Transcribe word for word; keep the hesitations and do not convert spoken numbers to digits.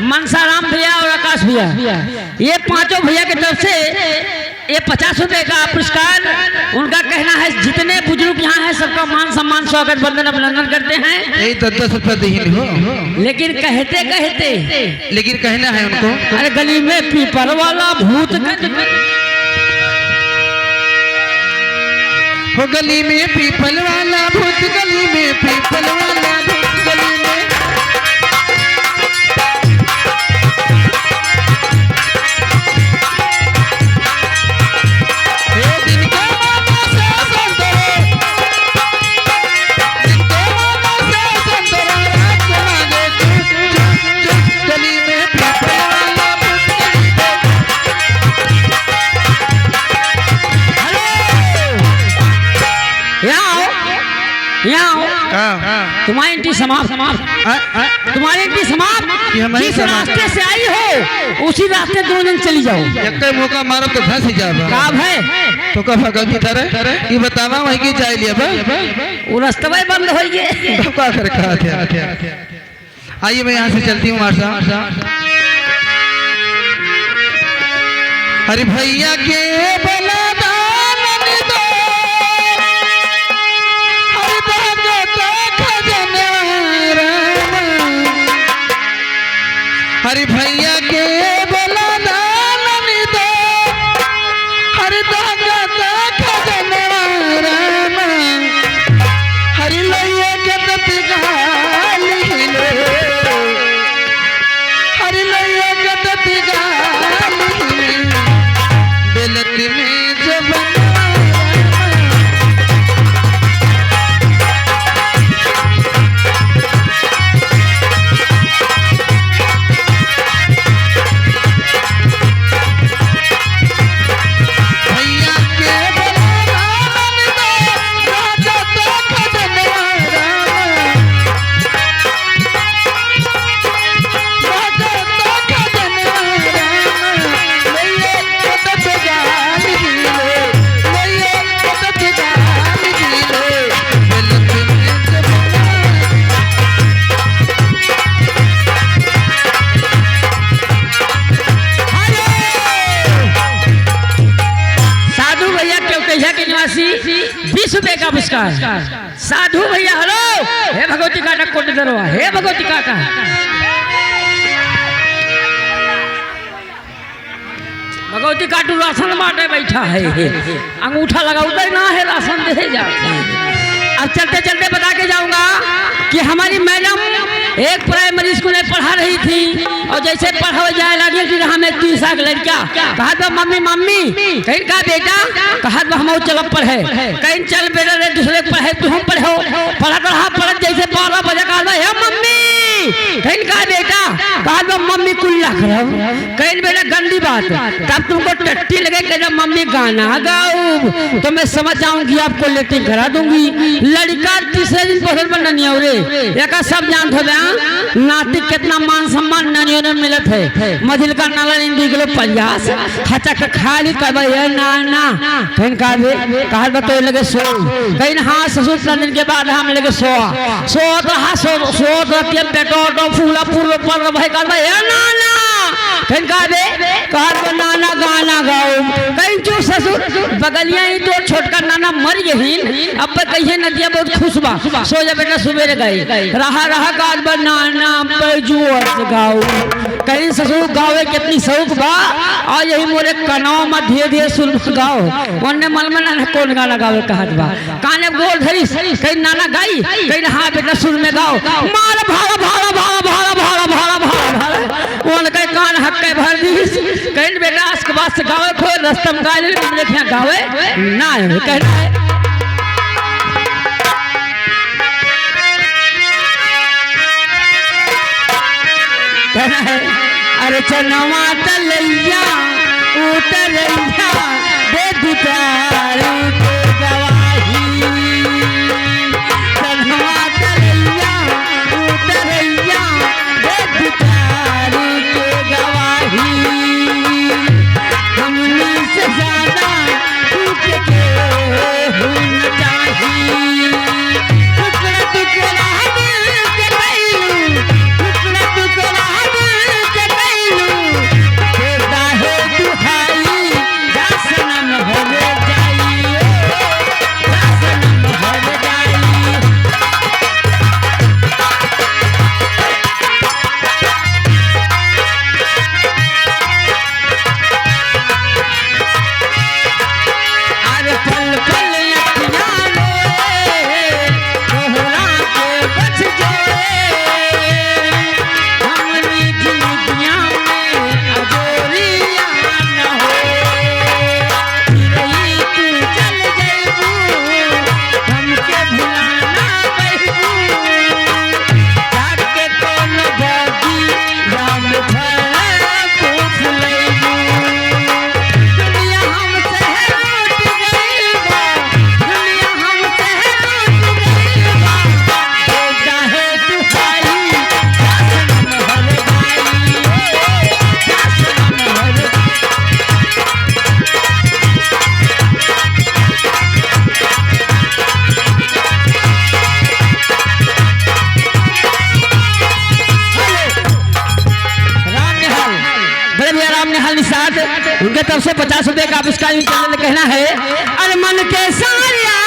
मनसाराम भैया और आकाश भैया, ये पांचों भैया की तरफ से ये पचास रुपए का पुरस्कार। उनका कहना है, जितने बुजुर्ग यहाँ हैं, सबका मान सम्मान, स्वागत, वंदन, अभिनंदन करते हैं। यही दस दस रुपया दीहिन हो। लेकिन कहते कहते लेकिन कहना है उनको। अरे गली में पीपल वाला भूत गज, हो गली में पीपल वाला भूत, गली में पीपल वाला भूत, गली में। हे दिन के मामा से संतरे, दिन के मामा से संतरे, रात के मांगे चुप, चुप, चुप, गली में पीपल वाला भूत, गली में। हेलो, यहाँ आओ, यहाँ आओ। का? तुम्हारी एंट्री समाप्त। हाँ, हाँ। तुम्हारी एंट्री समाप्त। ये हमारी जिस समाप्त। रास्ते से आई हो, उसी रास्ते दोनों जन चली जाओ। एक मौका मारो तो धंस ही जाबा। का भाई? तो का भगत भी धरे? ये बतावा वहीं की जाए लिया बा? वो रास्ता भाई बंद हो गए। तो का कर कहा थे? आइए, मैं यहाँ से चलती हूँ, मार साहब। अरे भैया के बोला दानन दो, अरे भगत खजनवा रामा। अरे भैया के बोला दानन दो, अरे भगत खजनवा रामा। हरि लइया के दत गाली ले, हरि लइया के दत गाली ले, बेलत में जब भैया के बोला राम दे, राजा तो खजनवा राम। राजा तो खजनवा राम। लइए के दत गाली ले, लइए के दत गाली ले। साधु भैया केवटैया के निवासी, बीस रुपए का पुरस्कार। साधु भैया, हेलो। हे भगवती काटा कोट दरवा, हे भगवती काटा। भगवती काटू राशन बांटे बैठा है, अंगूठा लगाउते ना है, राशन दे जाते हैं। अब चलते चलते बता के जाऊंगा कि हमारी मैडम एक प्राइमरी स्कूल में पढ़ा रही थी और जैसे पढ़ावे जाए लगी कि हम एक तीन साल के लड़का कहत बा, "मम्मी, मम्मी।" कहिन, "का बेटा?" कहत बा, "हम चलब पढ़े।" कहिन, "चल बेटा रे, दूसरे के पढ़े, तू हम पढ़ो।" पढ़त रहा, पढ़त जैसे बारह बजे कहत बा, "हे मम्मी।" कहिन, "का बेटा?" कहत बा, "मम्मी कुल्ला करब।" कहिन, "बेटा गंदी बात, तब तुमको टट्टी लगे, कहिन, मम्मी गाना गाउब, तो मैं समझ जाऊंगी, आपको लेटरिन करा दूंगी।" लड़का तीसरे दिन पढ़ल बा ननियौरे, एका सब जानत होबे, हाँ? नाती कितना मान सम्मान ननियौरे में मिलत है। मझिलका नाला नींद गइल पलिया से, हचक खाली कहबे, "ए ना, ना।" कहिन, "का बे?" कहत बा, "तोरे लगे सो।" कहिन, "हाँ ससुर, इतना दिन के बाद हम लगे सोआ।" सोत रहा, सो-, सोत रहती है, पेटो ओटो फूला फूल पर भाई कहत बा, "ए ना, ना।" कहिन, "का बे?" कहत बा, "ना, ना, गाना गाउब।" कहिन, "चुप ससुर, बगलिया ही तो छोटका नाना मर गहिन, अब कहिए नदिया बहुत खुश बा, सो जा बेटा, सुबेरे गाई।" रहा, रहा, कहत बा, "नाना, बैजुआ से गाउब।" कहिन, "ससुर, गावे कितनी शौक बा, और यही मोरे कनवा में धीरे धीरे सुन गाओ।" ओन्ने मन में नाना कौन गाना गावे कहत बा। काने गोड़ धरिस, कहिन, "नाना गाई?" कहिन, "हाँ बेटा, सुर में गाओ।" मार भाड़ा, भाड़ा, भाड़ा। ओन कहे कान हक के भर दीस। कहिन, "बेटा, आज के बाद से गावे खोए, रस्ता में गाए ले, तुम देखे गावे ना है।" कहना है, कहना है, "अरे चनवा तलैया उतरैया दे दुतारी के गवाही।" चनवा तलैया उतरैया दे दुतारी के गवाही। हमनी से ज्यादा दुख के हुई न चाही। टुकड़ा टुकड़ा दिल के भइलू, टुकड़ा टुकड़ा दिल के निषाद, उनके तरफ से पचास रुपए का पुरस्कार। कहना है, अरे मन के साया